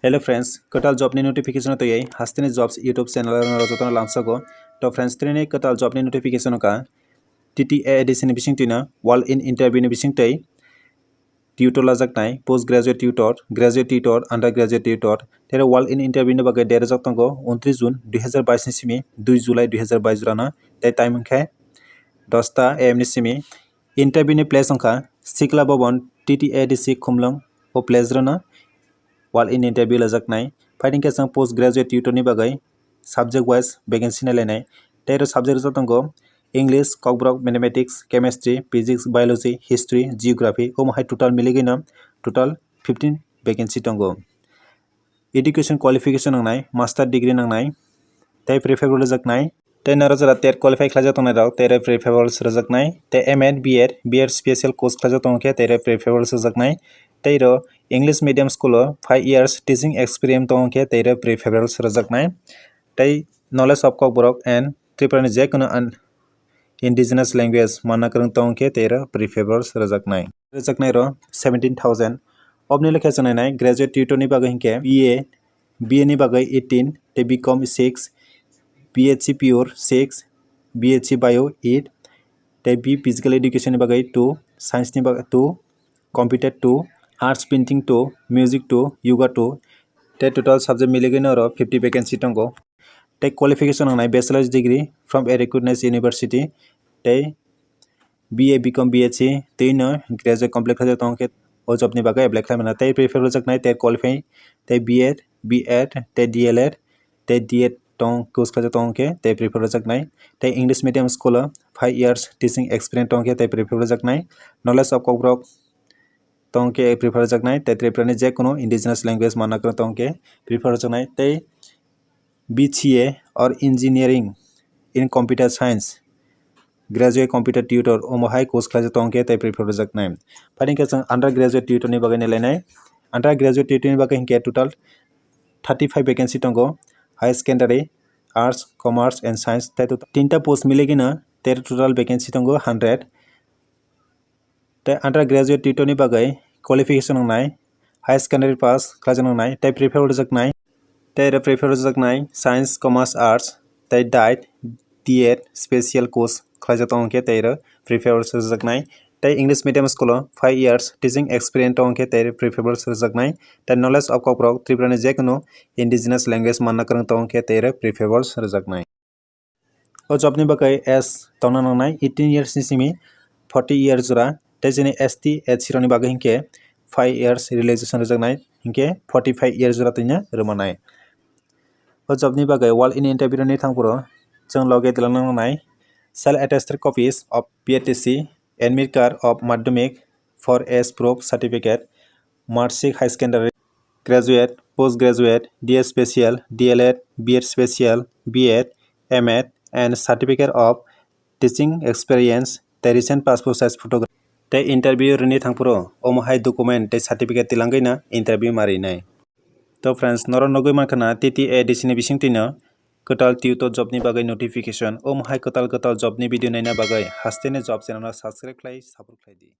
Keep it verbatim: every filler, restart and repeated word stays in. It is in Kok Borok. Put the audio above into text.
Hello friends, kwtal job ni notification o twiwi hasteni jobs YouTube channel o jotono lamsago. To friends, tini kwtal job ni notification ka T T A A D C ni bising twino walk in interview ni bising twi tutor lajaknai, post graduate tutor, graduate tutor, undergraduate tutor, tei walk in interview ni bagwi date rwjak tongo untris June dui hazar bais ni simi dui July dui hazar bais jora no, tei time wngkhe dosta A M ni simi. Interview ni place wngkha Sikla Bhavan T T A D C Khumlwng, o place rwno walk in interview lajaknai. Phaidi khe chwng post graduate tutor ni bagwi subject wise vacancy nailainai. Tei oro subject rwjak tongo English, Kokborok, Mathematics, Chemistry, Physics, Biology, History, Geography, omo hai total miligwino total fifteen vacancy tongo. Education qualification nangnai, master degree nangnai, tei preferable rwjaknai. Tei noro jora TET qualify khlaijak tongnai rok, tei rok preferable rwjaknai. Tei M Ed, B Ed, B Ed special course khlaijak tongo khe, tei rok preferable rwjaknai. Tei rok English medium school o five years teaching experience tongo khe, tei rok preferable rwjaknai. Tei knowledge of Kokborok and Tripura ni jekunu an-, indigenous language manna kwrwng tong khe tei rok preferable rwjaknai. Rwjaknai rok seventeen thousand. Obni lekha chwng nainai graduate tutor ni bagwi hinkhe B A, B A ni bagwi eighteen, tei B Com six, B H C pure six, B H C bio eight, tei B Physical education ni bagwi two, science ni bagwi two, computer two, arts painting two, music two, yoga two, tei total subject miligwino oro fifty vacancy tongo. Tei qualification nangnai bachelor's degree from a recognized university, tei B A, B Com, B H C twino graduate complete khaijak tong khe o job ni bagwi apply khlai mano. Tei prefer rwjaknai tei qualify tei B Ed, B Ed, tei D L Ed, tei D Ed tong course khaijak tong khe tei prefer rwjaknai. Tei English medium school o five years teaching experience tong khe tei prefer rwjaknai. Knowledge of Kokborok tong khe prefer rwjaknai, tei Tripura ni jekunu indigenous language manna kwrwng tong khe prefer rwjaknai, tei B C A or engineering in computer science, graduate computer tutor omo hai course khlaijak tong khe tei prefer rwjaknai. Phaidi khe chwng undergraduate tutor ni bagwi nailainai. Undergraduate tutor ni bagwi hinkhe total thirty five vacancy tongo, higher secondary, arts, commerce and science, tei total tinta post miligwino tei total vacancy tongo hundred. Tei undergraduate tutor ni bagwi qualification nangnai, higher secondary pass khlaijak nangnai, tei prefer rwjaknai, tei rok prefer rwjaknai science, commerce, arts, tei D E D, D E D special course khlaijak tong khe tei rok prefer rwjaknai, tei English medium school o five years teaching experience tong khe tei rok prefer rwjaknai, tei knowledge of Kokborok Tripura ni jekunu indigenous language manna kwrwng tong khe tei rok prefer rwjaknai. O job ni bagwi age tongna nangnai eighteen years ni simi forty years jora, tei chini S T, S C rokni bagwi hinkhe five years relaxation rwjaknai, hinkhe forty five years jora twino rwmanai. O job ni bagwi walk in interview rwni thangphuru chwng logi twlangna nangnai self attested copies of P T C, admit card of madhyamik for age proof certificate, marksheet, high secondary, graduate, post graduate, D S special, D L Ed, B Ed special, B Ed, M Ed, and certificate of teaching experience, tei recent passport size photograph. Tei interview rwni thangphuru omo hai document tei certificate twlangwi no interview ma rwnai. To friends, norok nugwi mankha na T T A D C ni bisingtwino kwtal tutor job ni bagwi notification. Omo hai kwtal kwtal job ni video naina bagwi hasteni job channel no subscribe khlai support khlai di.